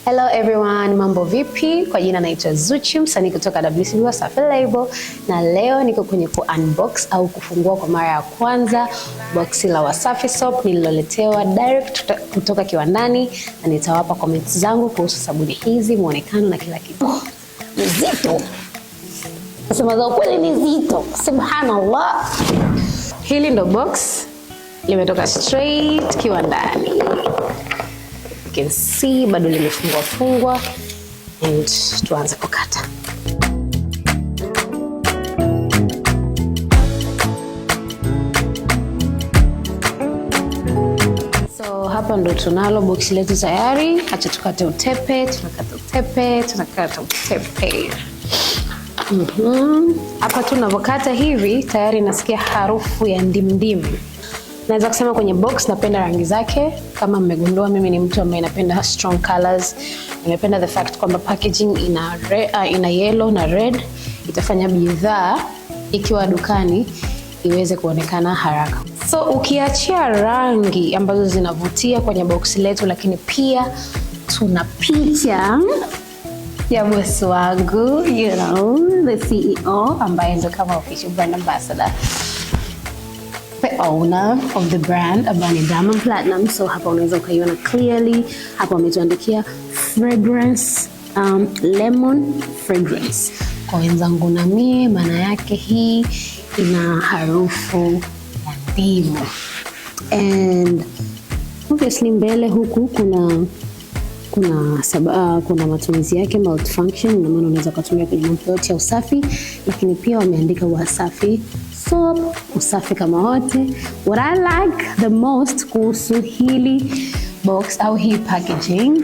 Hello everyone, mambo vipi? Kwa jina naitwa Zuchu, msanii kutoka WCB Wasafi Label, na leo niko kwenye ku unbox au kufungua kwa mara ya kwanza boksi la Wasafi Soap nililoletewa direct kutoka kiwandani, na nitawapa comments zangu kuhusu sabuni hizi, muonekano na kila kitu. Oh, nzito. Nasema za ukweli ni nzito. Subhanallah. Hili ndo box limetoka straight kiwandani. You can see bado limefungwa fungwa, and tuanze kukata. So hapa ndo tunalo box letu tayari. Acha tukate utepe, tunakata utepe, tunakata utepe. Hapa tunavyokata hivi tayari nasikia harufu ya ndimu ndimu. Naweza kusema kwenye box napenda rangi zake. Kama mmegundua, mimi ni mtu ambaye napenda strong colors. Nimependa the fact kwamba packaging ina yellow na red, itafanya bidhaa ikiwa dukani iweze kuonekana haraka. So ukiachia rangi ambazo zinavutia kwenye box letu, lakini pia tuna picha ya bosi wangu, the CEO ambaye ndo kama official brand ambassador, the owner of the brand ambaye ni Diamond Platnumz. So hapa unaweza ukaiona clearly. Hapa wametuandikia fragrance, lemon fragrance. Kwa wenzangu na mie, maana yake hii ina harufu ya ndimu. And obviously mbele huku kuna matumizi yake multifunction, ina maana unaweza kutumia kwenye mambo yote ya usafi, lakini pia wameandika Wasafi Soap, usafi kama wote. What I like the most kuhusu hili box au hii packaging,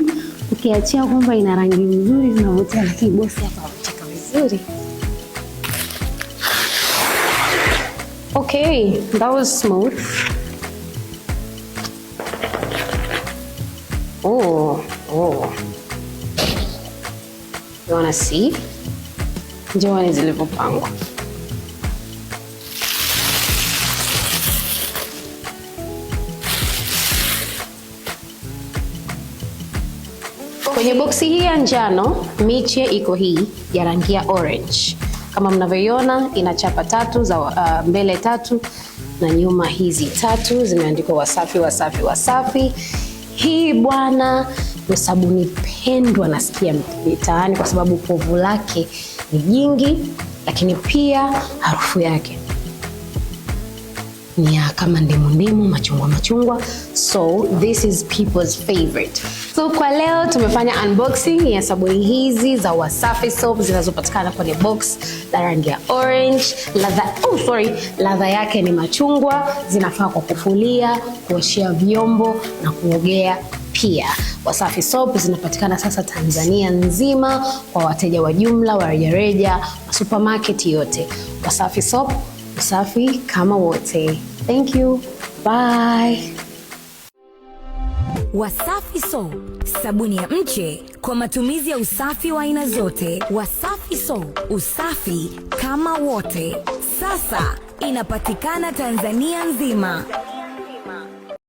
ukiachia kwamba ina rangi nzuri zinavutia, lakini bosi hapa amecheka vizuri. Okay, that was smooth. Oh, oh. You wanna see? Njooni zilivyopangwa. Kwenye boksi hii ya njano, miche iko hii ya rangi ya orange. Kama mnavyoiona ina chapa tatu za mbele tatu na nyuma hizi tatu zimeandikwa Wasafi, Wasafi, Wasafi. Hii bwana ni sabuni pendwa nasikia mitaani kwa sababu povu lake ni jingi, lakini pia harufu yake ni ya kama ndimu ndimu, machungwa machungwa. So this is people's favorite. So kwa leo tumefanya unboxing ya sabuni hizi za Wasafi Soap zinazopatikana kwenye box la rangi ya orange. Ladha yake ni machungwa, zinafaa kwa kufulia, kuoshea vyombo na kuogea pia. Wasafi Soap zinapatikana sasa Tanzania nzima kwa wateja wa jumla, wa rejareja, supermarket yote. Wasafi Soap, usafi kama wote. Thank you. Bye. Wasafi Soap, sabuni ya mche kwa matumizi ya usafi wa aina zote. Wasafi Soap, usafi kama wote. Sasa inapatikana Tanzania nzima.